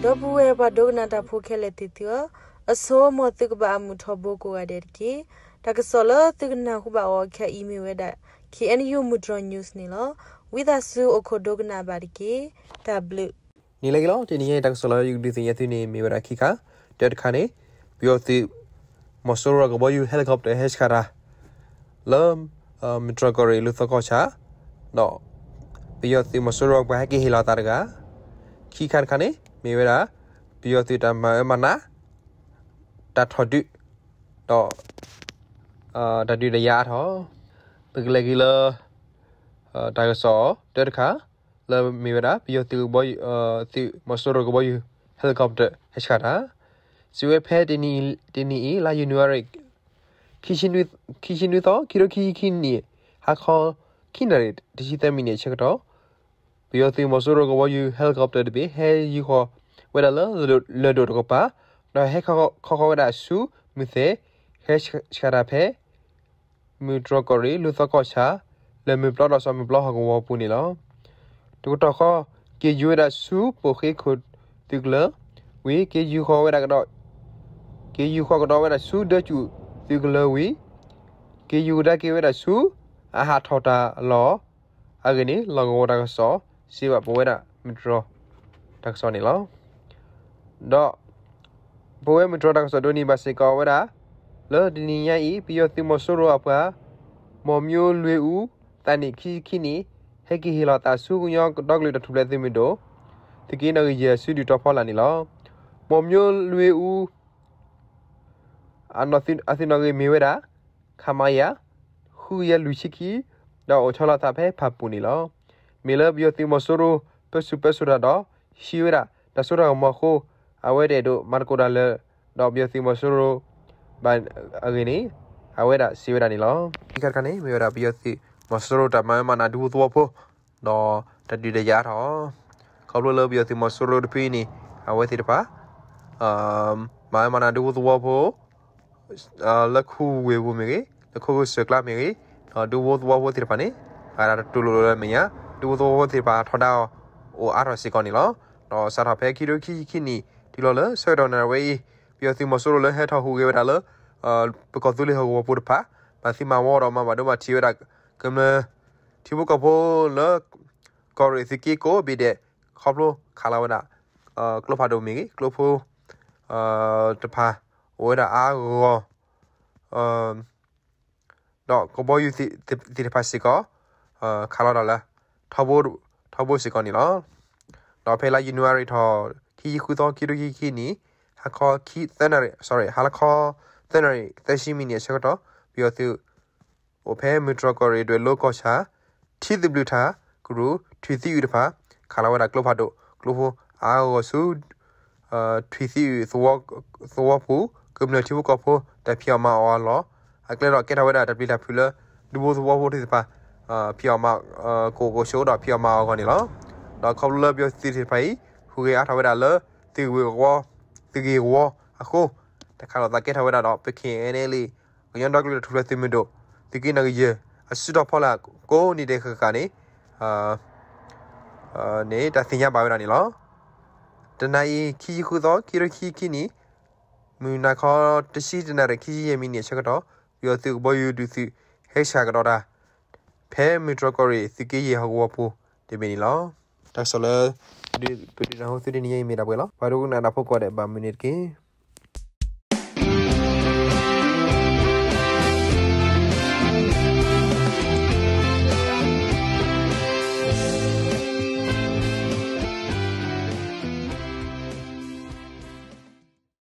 ဒီပုၢ်ဝဲၢ်ပှၤဒိကနၣ်တၢ်ဖိခဲလၢာ်သ့ၣ်သုဧၢ, အဆိ မ်သုကဘၣ်အမုာ်ထီဘိကိးဂၤဒဲးတက့ၢ်. တၢ်ကစီၣ်လၢသုကနၢ်ဟူဘၣ်အီၤခဲအံၤမ့ၢ်ဝဲဒၣ် K N U မုၢ်တြီၤ news န့ၣ်လီၤ. ဝံသးစူၤအိၣ်ခိးဒိကနၣ်ဘၣ်တက့ၢ်. တၢ်ဘျုး နံၤလၢအဂ့ၤလီၤ. တနံၤညါအံၤတၢ်ကစီၣ်လၢယကဒုးသ့ၣ်ညါသုန့ၣ် မ့ၢ်ဝဲဒၣ်ခံခါ, တၢတခါန့ၣ် ပယီၤသုး မီၤစိရိၤကဘီယူၤ helicopter ဟဲဆှၣ်တၢ် လၢ မုၢ်တြီၤကီၢ်ရ့ၣ်လူၢ်သီကီၢ်ဆၣ်, ဒီး ပယီၤသုးမီၤစိရိၤပှၤဟဲက့ၤဟ့ၣ်လီၤသးတဂၤ, ခံခါတခါန့ၣ် မ့ၢ်ဝဲဒၣ် ပယီၤသုးတၢ်မၤအၢမၤနး တၢ်ထီၣ်ဒုး ဒီး တၢ်ဒုးတၢ်ယၤအါထီၣ်, ပကလဲၤက့ၤလၢ တၢ်ကစီၣ်တၢတခါ လၢမ့ၢ်ဝဲဒၣ် ပယီၤသုး သုးမီၤစိရိၤကဘီယူၤ helicopter ဟဲဆှၣ်တၢ်, စံးဝဲဖဲ တနံၤအံၤ လါယနူၤအါရံၤ ခံဆံနွံသီ ခံကထိခံဆံခံနံၣ် ဟါခီ ခံနၣ်ရံၣ် တဆံသၢမံးနံးအဆၢကတီၢ် ပယီၤသုးမီၤစိရိၤကဘီယူၤ helicopter တဘ့ၣ် ဟဲယူၤဃီၤဝဲဒၣ်လၢ လၢၢ်ဒိၣ်တကပၤ, ဒီးဟဲခီဃီၤဝဲဒၣ်ဆူမုၢ်သဲၣ်, ဟဲဆှၣ်တၢ်ဖဲ မုၢ်တြီၤကီၢ်ရ့ၣ် လူၢ်သီကီၢ်ဆၣ်, လၢၢ်မုၢ်ပျီဒီးစီၤမုၢ်ပျီဟီၣ်ကဝီၤပူၤန့ၣ်လီၤ. တကတီၢ်ဃီ က့ၤယူၤဝဲဒၣ်ဆူပိာ်ဃ့ခိၣ်သုးကလၢၤဝံၤ က့ၤယူၤဃီၤဝဲဒၣ်ကဒီး က့ၤယူၤဃီၤကဒီးဝဲဒၣ်ဆူဒၢကၠူၣ်သုးကလၢၤဝံၤ က့ၤယူၤကဒါက့ၤဝဲဒၣ်ဆူ အဟးထီၣ်တၢ်လီၢ် အဂ့ၢ်န့ၣ် လီၢ်ကဝီၤတၢ်ကစီၣ် စံးဘၣ်ပဝဲဒၣ်မုၢ်တြီၤတၢ်ကစီၣ်န့ၣ်လီၤ. ဒီး ပဝဲမုၢ်တြီၤတၢ်ကစီၣ်ဒိးန့ၢ်ဘၣ်စ့ၢ်ကီးဝဲဒၣ် လၢတနံၤညါအံၤ ပယီၤသုးမီၤစိရိၤအပှၤ မီၣ်မျိၢ်လွ့အူ သးနံၣ်ခံဆံခံနံၣ် ဟဲက့ၤဟ့ၣ်လီၤသးဆူကညီဒီကလုာ်တၢ်ထူၣ်ဖျဲးသုးမုၢ်ဒိၣ် သုးက့နီၣ်ဂံၢ်ယဲၢ် ဆူဒုၣ်တီၤဖီလာ်န့ၣ်လီၤ. မီၣ်မျိၢ်လွ့အူ အသုးနီၣ်ဂံၢ်မ့ၢ်ဝဲဒၣ် ခမရ ဃုကယၤလွံၢ်ဆံခံ ဒီးအိၣ်ဆီလီၤသးဖဲဖၣ်ပူၣ်န့ၣ်လီၤ. မ့ၢ်လၢပယီၤသုးမီၤစိရိၤ ပၢဆူၣ်ပၢစိးတၢ်ဒီး ဟံးဝဲဒၣ် တၢ်စိတၢ်ကမီၤအဃိ အဝဲတအဲၣ်ဒိးမၤသကိးတၢ်လၢ ဒီးပယီၤသုးမီၤစိရိၤဘၣ်အဂ့ၢ်န့ၣ် အဝဲဒၣ်စံးဝဲဒၣ်န့ၣ်လီၤ. ခံခါတခါန့ၣ် မ့ၢ်ဝဲဒၣ်ပယီၤသုးမီၤစိရိၤ တၢ်မၤအၢမၤနးဒူဖိသဝီဖိ ဒီးတၢ်ဒုးတၢ်ယၤအါထီၣ် ခီဖျိလၢပယီၤသုးမီၤစိရိၤတဖုအံၤန့ၣ် အဝဲသ့ၣ်တဖၣ် မၤအၢမၤနးဒူဖိသဝီဖိ လၢခူဝ့ၢ်ပူၤမ့ၢ်ဂ့ၤ, လၢခိၣ်ကစၢၢ်ကျါမ့ၢ်ဂ့ၤ, ဒီးဒူဖိသဝီဖိသ့ၣ်တဖၣ်န့ၣ် အတတူၢ်လိာ်လၢမဲာ်ညါ, ဒူဖိသဝီဖိသ့ၣ်တဖၣ်ထီဒါအီၤ အိၣ်အါထီၣ်စ့ၢ်ကီးန့ၣ်လီၤ. ဒီးစးထီၣ်ဖဲခံကထိခံဆံခံနံၣ် တုၤလီၤလၢဆၢကတီၢ်နၣ်ရံၣ်ဝဲအံၤ ပယီၤသုးမီၤစိရိၤလၢဟဲထီၣ်ဟူးဂဲၤဝဲဒၣ်လၢ ပကီၢ်သူလ့ၤဟီၣ်ကဝီၤပူၤတဖၣ် ဘၣ်သံမၤဝီဒီးမၤဘၣ်ဒိဘၣ်ထံးဝဲဒၣ် ကမျၢၢ် ထံဖိကီၢ်ဖိလၢ ကီၢ်ရ့ၣ်သုးက့ကိးဘ့ၣ်ဒဲး ခီဖျိခးလီၤဝဲဒၣ် ကျိဖးဒိၣ်မ့ၢ်ဂ့ၤ, ကျိဖိ တဖၣ် အိၣ်ဝဲဒၣ်အါဂီၢ် ဒီးကဘီယူၤသ့ၣ်တဖၣ်စ့ၢ်ကီး ခးလီၤတၢ်လၢ ထီဘိစ့ၢ်ကီးန့ၣ်လီၤ. ဒီးဖဲလါယနူၤအါရံၤထီၣ် ခံဆံဃုသီ ခံကထိခံဆံခံနံၣ် ဟါခီ သၢနၣ်ရံၣ် ဟါလီၤခီ သၢနၣ်ရံၣ် သၢဆံမံးနံးအဆၢကတီၢ် ပယီၤသုး အိၣ်ဖဲမုၢ်တြီၤကီၢ်ရ့ၣ်ဒွဲၣ်လိၤကီၢ်ဆၣ် ထံသဘျုးထၣ်ကရူၢ် ထွံၣ်သံအုးတဖၣ် ခးလီၤဝဲဒၣ်ကျိဖးဒိၣ် ကျိဖိအါဂီၢ်ဆူ ထွံၣ်သံအုး သဝီပူၤ ကမျၢၢ်ထံဖိကီၢ်ဖိ တၢ်ဖံးအီၣ်မၤအီၣ်အလီၢ် အကျဲဒီးကဲထီၣ်ဝဲဒၣ်တၢ်ပျံၤတၢ်ဖုးလၢ ဒူဖိသဝီဖိသ့ၣ်တဖၣ် ဖံးအီၣ်မၤ ကအိၣ်ကဆိးဒီးဖံးအီၣ်မၤအီၣ်အဂီၢ်န့ၣ်လီၤ. ဒီးခီဖျိလၢပယီၤသုးသ့ၣ်တဖၣ်အံၤ ဟူးဂဲၤအါထီၣ်ဝဲဒၣ်လၢ သုးဂ့ၢ်ဝီ သုးဂ့ၢ်ဝီအဃိ တၢ်ခးလိာ်သးကဲထီၣ်ဝဲဒၣ်ဒီး ပ K N L A ကညီဒီကလုာ်တၢ်ထူၣ်ဖျဲးသုးမုၢ်ဒိၣ် သုးက့နီၣ်ဂံၢ်ယဲၢ် အစုတီၤဖီလာ်ကိးနံၤဒဲးဃၣ်ဃၣ်န့ၣ် န့ၣ် တၢ်သ့ၣ်ညါဘၣ်ဝဲဒၣ်န့ၣ်လီၤ. တနၤအံၤ ခံဆံဃုသီ ခံကထိခံဆံခံနံၣ် မုၢ်နၤခီ တဆံတနၣ်ရံၣ် ခံဆံယဲၢ်မံးနံးအဆၢကတီၢ် ပယီၤသုးကဘီယူၤဒုးသုး ဟဲဆှၣ်ကဒီးတၢ် ဖဲမုၢ်တြီၤကီၢ်ရ့ၣ် သုးက့ယဲၢ်ဟီၣ်ကဝီၤပူၤတဘ့ၣ်န့ၣ်လီၤ. တၢ်ကစီၣ်လၢ ပဒုးနၢ်ဟူသုတနံၤညါအံၤမ့ၢ်ဒၣ်ပှဲၤလီၤ. ပှၤဒိကနၣ်တၢ်ဖိကိးဂၤဒဲး ဘၣ်မုာ်န့ၣ်တက့ၢ်.